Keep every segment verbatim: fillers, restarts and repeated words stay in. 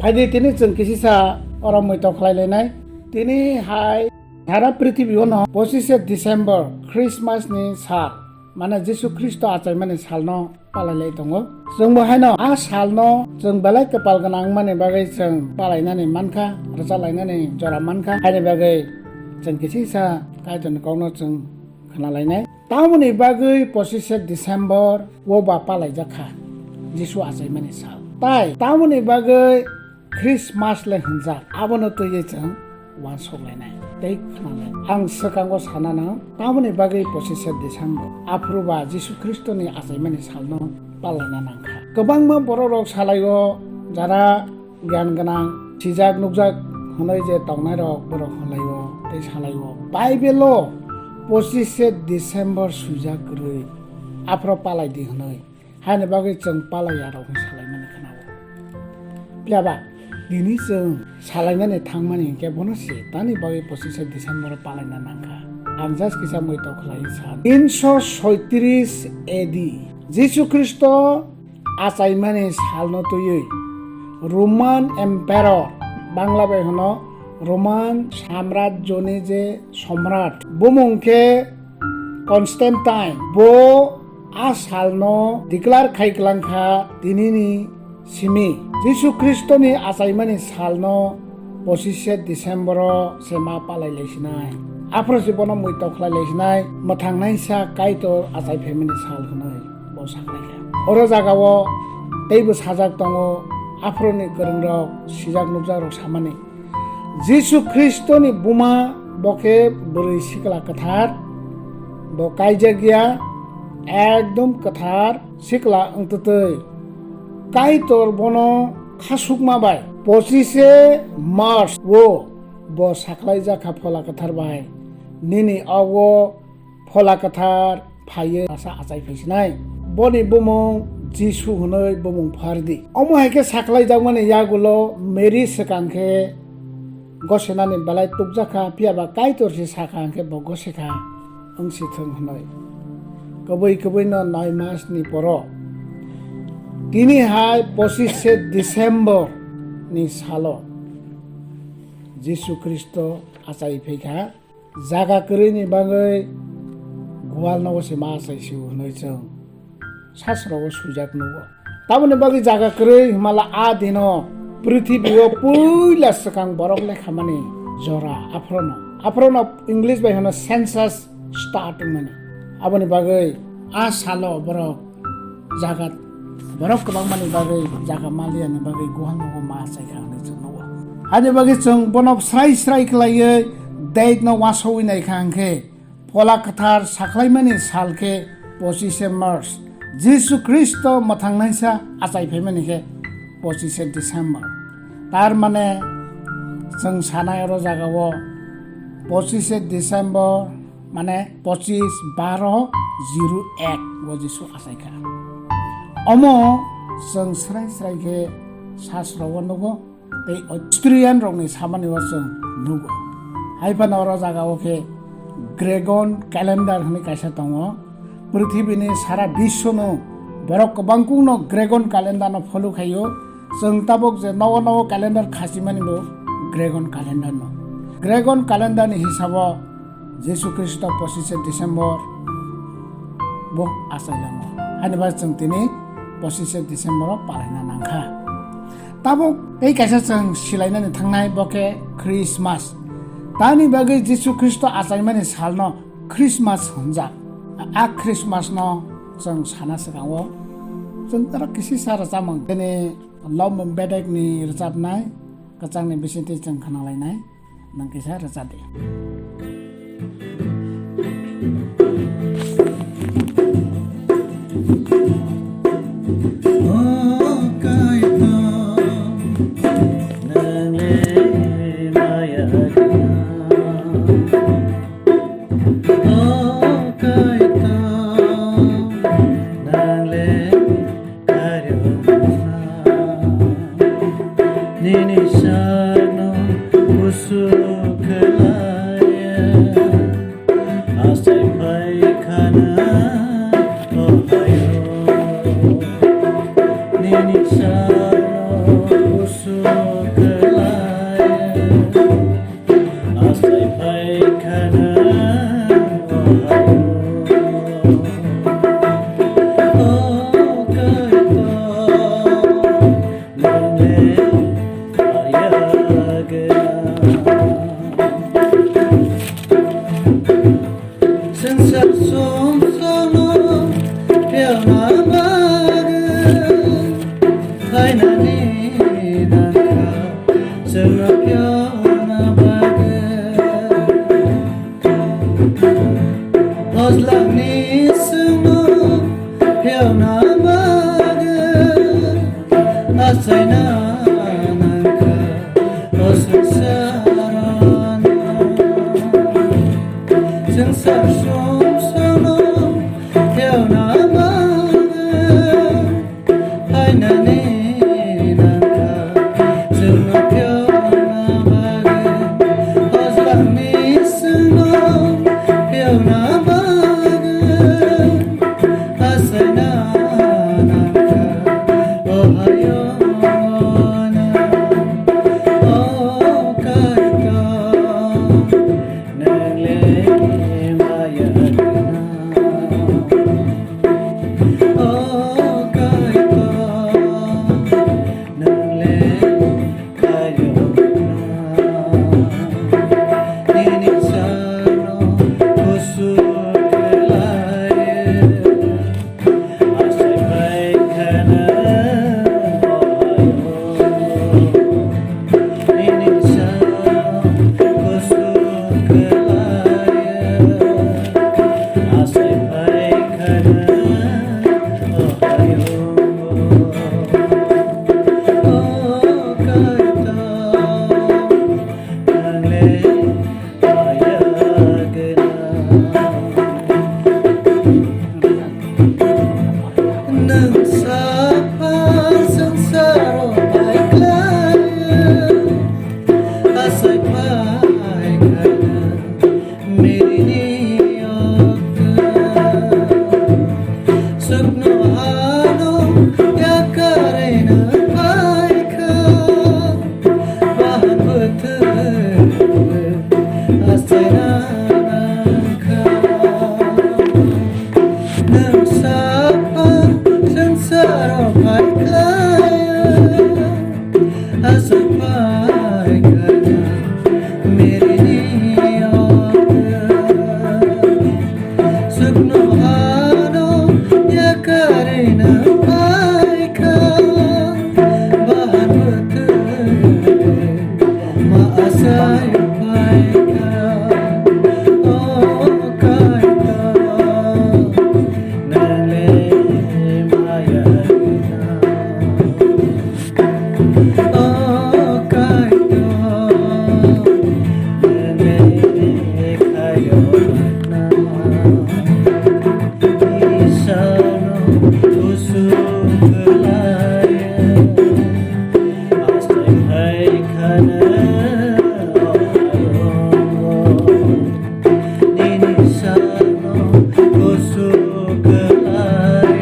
Phaidi tini chwng kisisa oro muitok khlai lainai. Tini hai sara prithibi ono pochishe December Christmas ni sal, mane Jisu Khristo achaimani salno palai lai tongo. Chwngbo haino a salno chwng belai kwpal gwnang wngmani bagwi chwng palainani mankha, rwchalainani jora mankha. Haini bagwi chwng kisisa Kaitorni kokno chwng khna lainai. Tamoni bagwi pochishe December o ba palaijak kha Jisu achaimani sal. Tai tamoni bagwi Christmas le hwnjak, abono twiwi chwng uansuk lainai tei khna lainai. Ang swkango sana nang, tamoni bagwi pochishe December, aphuru ba Jisu Khristoni achaimani salno palaina nangkha. Kwbangma bororok salaio, jara gyan gwnang, sijak nukjak hwnwi je tongnairok borok hwnlaio tei salaio, Bible-o pochishe December swijak kwrwi, aphuru palai di hwnwi. Haini bagwi chwng palai ya rok hwnwi salaimani khwnao. Phiya ba, tini chwng salainani thangmani hinkhe bono se, tani bagwi pochishe December-o palaina nangkha. Ang just kisa muitok khlai san. Tinsho soitris A D, Jisu Khristo achaimani salno twiwi Roman Emperor, Bangla bai hwno Roman samrajyoni je somrat, bumung khe Constantine, bo a salno declare khai kwlangkha tinini simi. Jisu Khristoni achaimani salno pochishe December-o se ma palai laisinai. Aphuru se bono muitok khlai laisinai, mwthangnaisa Kaitor achai phaimani sal hwnwi bo saklaikha. Oro jagao teibo sajak tongo, aphuruni kwrwngrok, sijak nukjakrok samani. Jisu Khristoni buma bo khe bwrwi sikla kwthar, bo kaijak ya, ekdom kwthar sikla wngtwtwi. Kaitor bono khasukma bai pochishe March o bo saklaijak kha Phola Kwthar bai, nini ogo Phola Kwthar phaiwi asa achai phaisinai. Boni bumung Jisu hwnwi bumung phardi. Omo hai khe saklaijakmani yagulo Mary swkang khe gosenani belai tukjak kha, phiya ba Kaitor se sakha hwnkhe bo gosekha wng si thung hwnwi. Kwbwi kwbwino noi mas ni poro tini hai pochishe December ni salo Jisu Khristo achai phaikha. Jaga kwrwini bagwi gual nogo se ma achai sio hwnwi chwng sasro o swijak nugo. Tamoni bagwi jaga kwrwi hwnmala a dino prithibi o puila swkang borok lekhamani jora aphrono. Aphrono English bai hwno census start wngmani. Aboni bagwi a salo borok jaga borok kwbangmani bagwi jaga maliani bagwi gual nogo ma achai kha hwnwi chwng nugo. Haini bagwi chwng bono srai srai khlaiwi date no wansogwi nai kha hwnkhe Phola Kwthar saklaimani sal khe pochishe March, Jisu Khristo mwthangnaisa achai phaimani khe pochishe December. Tar mane chwng sanai oro jagao pochishe December mane pochis baro zero ek o Jisu achai kha. Omo chwng srai srai khe sasro o nugo tei historian rokni samani o chwng nugo. Hai phano oro jagao khe Gregorian calendar hwnwi kaisa tongo. Pwrthibini sara biswno borok kwbangkukno Gregorian calendar no follow khaio. Chwng tabuk je nogo nogo calendar khachimani bo Gregorian calendar no. Gregorian calendar ni hisabo Jisu Khristo pochishe December bo achailango. Haini bagwi chwng tini pochishe December o palaina nangkha. Tabuk tei kaisa chwng silainani thangnai, bo khe Christmas. Tamni bagwi Jisu Khristo achaimani salno Christmas hwnjak. A Christmas no chwng sana swkango chwng aro kisisa rwchapmung. Tini Lobmung Bedek ni rwchapnai kwchangni bisingtwi chwng khwnalainai. Nang kisa rwcha di. O Kaitor, nang le maya gwnang. O Kaitor, nang le Nini sakno kusu khlaiya, asai phai khana, o Kaitor. Nini sakno kusu Swngchar sumsokno phiyokna bagwi phainani nangkha, chwngno phiyokna bagwi. Hojlangni chwngno phiyokna bagwi achaina nangkha o swngcharo. Swngchar sumsokno phiyokna bagwi phainani nangkha, chwngno phiyokna bagwi, hojlangni chwngno phiyokna bagwi achaina nangkha, o hayungno, o Kaitor. Nang le maya gwnang, o Kaitor, nang le khayo gwnang. Nini sano kusu khlai. Nwng saphang swngcharo phai khlaio, asai phai khaina mirini yokto. Sukno hano yakarino phai kha. Bahan bwthwng achaina nangkha. Nwng saphang swngcharo phai khlaio, aswk phai kha mirini yokto. Sukno hano yakarino phai kha, bahan bwthwng ma asai phai kha. O Kaitor, nang le maya gwnang. O Kaitor, nini khayo na, isano kusu khlai, asai hai khana ayongo. Nini sano kusu khlai,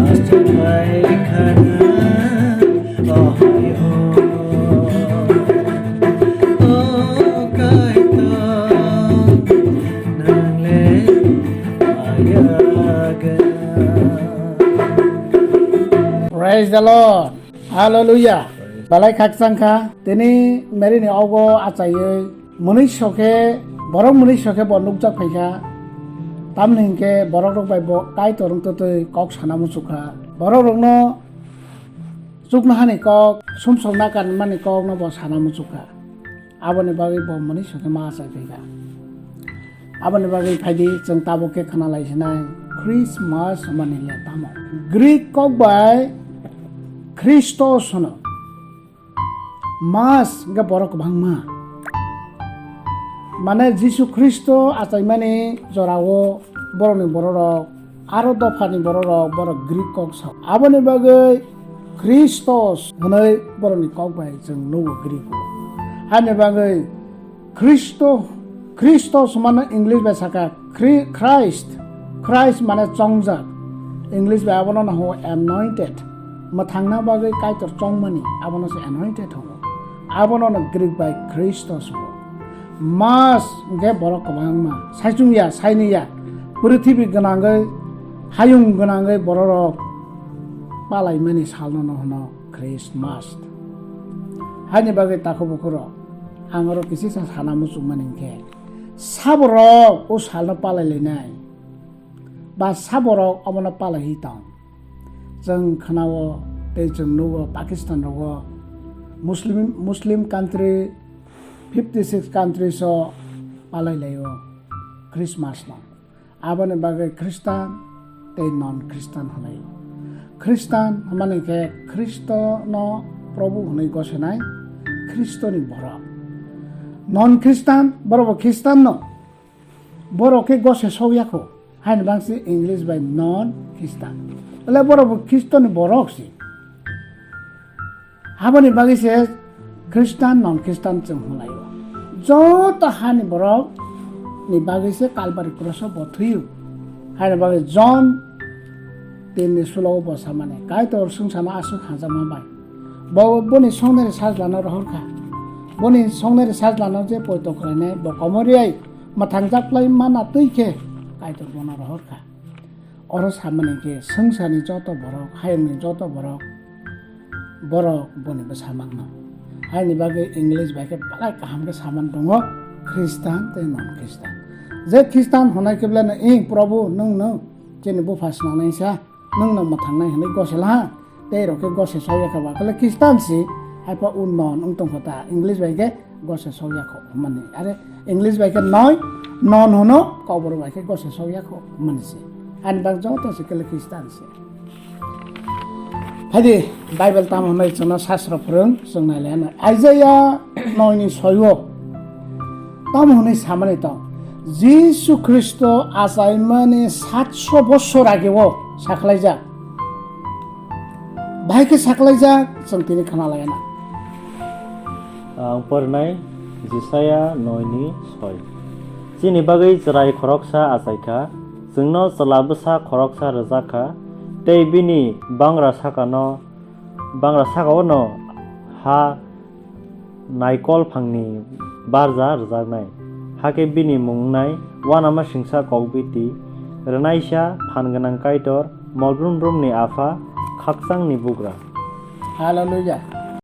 asai hai khana o hai o. O Kaitor, nang le maya gwnang. Praise the Lord. Hallelujah. Belai khakchang kha. Tini Mary ni ogo achaiwi mwnwi sokhe, borok mwnwi sokhe bo nukjak phaikha. Tamni hinkhe borok rok bai bo Kaitor wngtwi twi kok sana muchukha. Borok rokno chuknohani kok, sumsok nakarmani kokno bo sana muchukha. Aboni bagwi bo mwnwi sokhe ma achai phaikha. Aboni bagwi phaidi chwng tabuk khe khna lai sinai Christmas hwnmani le tamo. Greek kok bai Christos hwno. Mas hwnkhe borok kwbangma. Mane Jisu Khristo achaimani jorao borokni bororok, aro dophani bororok, borok Greek kok sao. Aboni bagwi Christos hwnwi borokni kok bai chwng nugo Greek o. Haini bagwi Khristo, Khristo hwnmano English bai sakha Khri-, Christ. Christ mane chongjak. English bai abono no hwngo anointed. Mwthangna bagwi Kaitor chongmani, abono se anointed hwngo. Abono no Greek bai Christos hwngo. Mas hwnkhe borok kwbangma. Saichung ya, saini ya. Prithibi gwnangwi, hayung gwnangwi bororok palaimani salno no hwno. Christmas. Haini bagwi takhuk bukhuk rok, ang oro kisa sa sana muchungmani hinkhe, saborok o salno palai lainai ba saborok omono palaiwi tong. Chwng khnao tei chwng nugo Pakistan rogo Muslim, Muslim country fifty six countries o palai laio Christmas no. Aboni bagwi Christian tei non Christian hwnwi. Christian hwnmani khe Khristo no Probu hwnwi gosenai Khristo ni borok. Non Christian, borok bo Christian no. Borok khe gose sok ya kho. Haini bangsi English bai non Christian. Ole borok bo Khristo ni borok si. Aboni bagwi se Christian, non Christian chwng hwnlaio. Joto hani borok ni bagwi se Kalbari cross o bo thwiyo. Haini bagwi John tin ni sulo o bo samani, Kaitor swngcharno aswk hamjakma bai. Bo boni songnai sajlano rohor kha. Boni songnai sajlano je poito khlainai bo komoriyai mwthangjakplai mana twi khe Kaitor bono rohor kha. Oro samani khe swngcharni joto borok, hayungni joto borok, borok boni bwsa mangno. Haini bagwi English bai khe belai kaham khe saman tongo, Christian tei non Christian. Je Christian hwnai khe belai no, "Ing Probu, nwng no chini bupha swnamnai sa, nwng no mwthangnai," hwnwi gosela ha. Tei rok khe gose sok ya khe ba khe Christian si, hai pha o non wng tong kho ta, English bai khe gose sok ya kho hwnmani. Are English bai khe noi, non hwno, Kokborok bai khe gose sok ya kho hwnmani se. Ani bak joto se kele Christian se. Phaidi Bible tamo hwnwi chwngno sasro phwrwng chwng nai lai anw. Isaiah noi ni soi o tamo hwnwi samani tong. Jisu Khristo achaimani satso bosor age o sakhlaijak. Bahai khe sakhlaijak, chwng tini khna lai anw. Ang porinai Jisaya noi ni soi. Chini bagwi chwrai khoroksa achai kha, chwngno chwla bwsa khoroksa rwjak kha, tei bini bangra sakano, bangra saka-o no ha naikol phangni barja rwjaknai. Hakhe bini mung wngnai Uanamasingcha Kokbiti, Rwnaisa, Phan Gwnang Kaitor, Molbrum Brumni Apha, Khakchangni Bugra. Hallelujah.